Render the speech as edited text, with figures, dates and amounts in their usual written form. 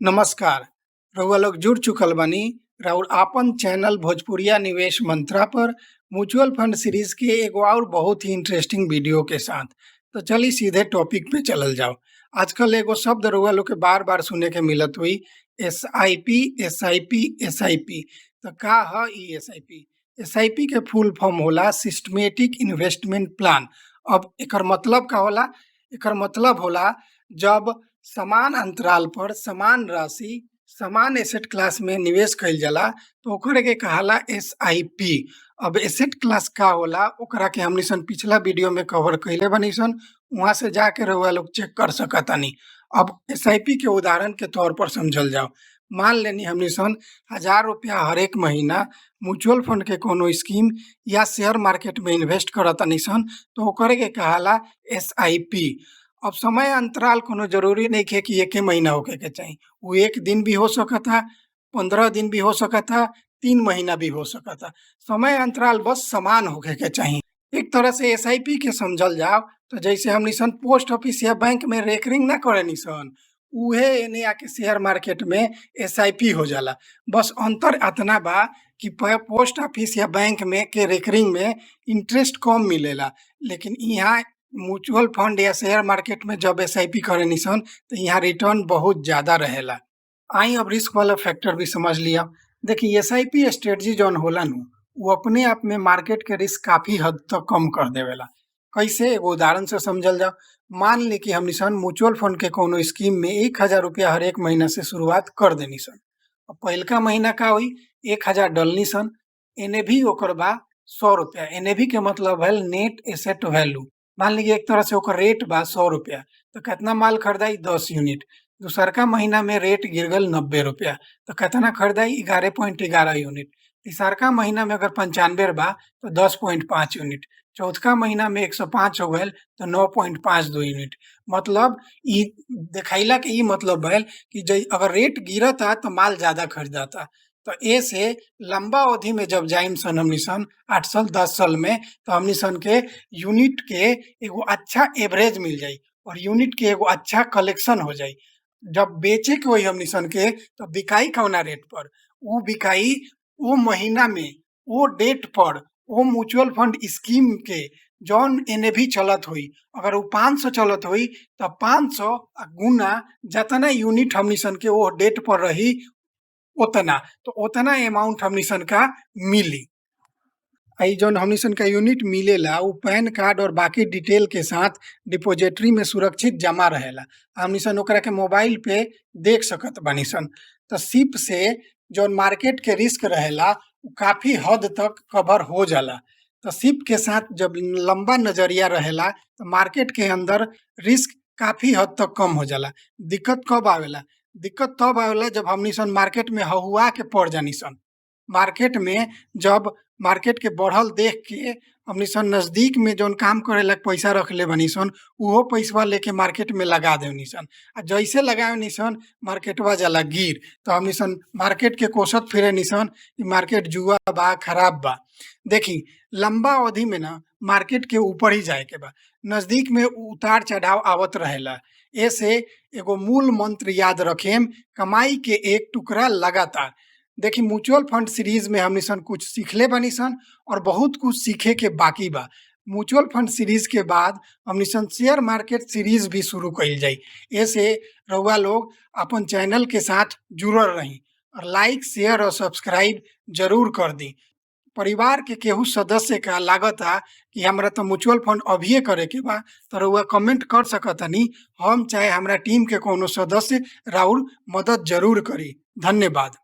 नमस्कार। रउआ लोग जुड़ चुकल बानी राउर आपन चैनल भोजपुरिया निवेश मंत्रा पर म्यूचुअल फंड सीरीज के एगो और बहुत ही इंटरेस्टिंग वीडियो के साथ। तो चली सीधे टॉपिक पे चलल जाओ। आजकल एगो शब्द रउआ लोग के बार बार सुने के मिलत हुई, SIP, SIP, SIP. तो का ह ई SIP? SIP के फुल फॉर्म होला सिस्टमेटिक इन्वेस्टमेंट प्लान। अब एकर मतलब का होला? एकर मतलब होला जब समान अंतराल पर समान राशि समान एसेट क्लास में निवेश कइल जाला तो ओकरे के कहाला SIP। अब एसेट क्लास का होला, ओकरा के हमनी सन पिछला वीडियो में कवर कइले बानी सन, वहां से जाके रउआ लोग चेक कर सकतानी। अब SIP के उदाहरण के तौर पर समझल जाओ। मान लेनी हमनी सन 1000 रुपया हरेक महीना म्यूचुअल फंड के कोनो स्कीम या शेयर मार्केट में इन्वेस्ट करतानी सन, तो ओकरे के कहाला SIP। अब समय अंतराल कोनो जरूरी नहीं है कि एके महीना होके के चाही, वो एक दिन भी हो सकता, 15 दिन भी हो सकता, 3 महीना भी हो सकता। समय अंतराल बस समान होके के चाही। एक तरह से SIP के समझल जाओ तो जैसे हमनी सन पोस्ट ऑफिस या बैंक में रेकरिंग ना करेनी सन, उहे एने आके शेयर मार्केट में SIP हो जाला। बस अंतर अतना बा कि पोस्ट ऑफिस या बैंक में के रेकरिंग में इंटरेस्ट कम मिलेला, लेकिन यहाँ म्यूचुअल फंड या शेयर मार्केट में जब SIP करेनी सन तो यहाँ रिटर्न बहुत ज़्यादा रहेला। आई अब रिस्क वाला फैक्टर भी समझ लिया। देखिए SIP strategy जौन होला नु, वो अपने आप में मार्केट के रिस्क काफ़ी हद तक कम कर देवेला। कैसे, एगो उदाहरण से समझल जाओ। मान ली कि हमनी सन म्यूचुअल फंड के कोनो स्कीम में 1000 रुपया हर एक महीना से शुरुआत कर देनी सन। अब पहिलका महीना का होई, 1000 डलनी सन, एनएवी ओकर बा 100 रुपया। एनएवी के मतलब है नेट एसेट वैल्यू। मान लीजिए एक तरह से ओकर रेट बा 100 रुपया, तो कितना माल खरीदाई, 10 यूनिट। दूसरका महीना में रेट गिर गल 90 रुपया, तो कितना खरीदाई, 11.11 यूनिट। तीसरका महीना में अगर 95 बा तो 10.5 यूनिट। चौथका महीना में 105 हो गए तो 9.52 यूनिट। मतलब ई देखैला के ई मतलब भइल कि जै अगर रेट गिरता तो माल ज़्यादा खरीदाता। तो ए से लंबा अवधि में जब जाइम सन हमनी सन 8 साल 10 साल में, तो हमनी सन के यूनिट के एगो अच्छा एवरेज मिल जाई और यूनिट के एगो अच्छा कलेक्शन हो जाई। जब बेचे के होई हमनी सन के तो बिकाई कौना रेट पर, उ बिकाई वो महीना में वो डेट पर वो म्यूचुअल फंड स्कीम के जौन एनएवी चलत होई। अगर वो 500 चलत होई तो 500 गुना जितना यूनिट हमनी सन के वो डेट पर रही उतना, तो उतना अमाउंट हमनी सन का मिली। आई जौन हमनी सन का यूनिट मिलेला वो पैन कार्ड और बाकी डिटेल के साथ डिपॉजिटरी में सुरक्षित जमा रहेला। हमनी सन ओकरा के मोबाइल पे देख सकत बानी सन। तो सिप से जौन मार्केट के रिस्क रहेला वो काफ़ी हद तक कवर हो जाला। तो सिप के साथ जब लंबा नजरिया रहेला तो मार्केट के अंदर रिस्क काफ़ी हद तक कम हो जाला। दिक्कत कब आवेला? दिक्कत तब आवेला जब हमनी सन मार्केट में हहुआ के पड़ जानी सन। मार्केट में जब मार्केट के बढ़ल देख के हमनी सन नज़दीक में जौन काम करेला पैसा रखले बानी सन, उहो पैसवा लेके मार्केट में लगा देनी सन। आ जैसे लगावनी सन मार्केटवा जाला गिर, तो हमनी सन मार्केट के कोसत फिरेनी सन कि मार्केट जुआ बा, खराब बा। देखी लंबा अवधि में ना मार्केट के ऊपर ही जाए के बा, नज़दीक में उतार चढ़ाव आवत रहेला। ऐसे एगो मूल मंत्र याद रखेम, कमाई के एक टुकड़ा लगातार। देखी म्यूचुअल फंड सीरीज में हमनी सन कुछ सीखले बानी सन और बहुत कुछ सीखे के बाकी बा। म्यूचुअल फंड सीरीज के बाद हमनी सन शेयर मार्केट सीरीज भी शुरू कइल जाई। ऐसे रउआ लोग अपन चैनल के साथ जुड़ल रही और लाइक, शेयर और सब्सक्राइब जरूर कर दी। परिवार के केहू सदस्य का लागता कि हमरा तो म्यूचुअल फंड अभिये करे के बा, तो रउआ कमेंट कर सकतनी। हम चाहे हमरा टीम के कोनो सदस्य राउर मदद जरूर करी। धन्यवाद।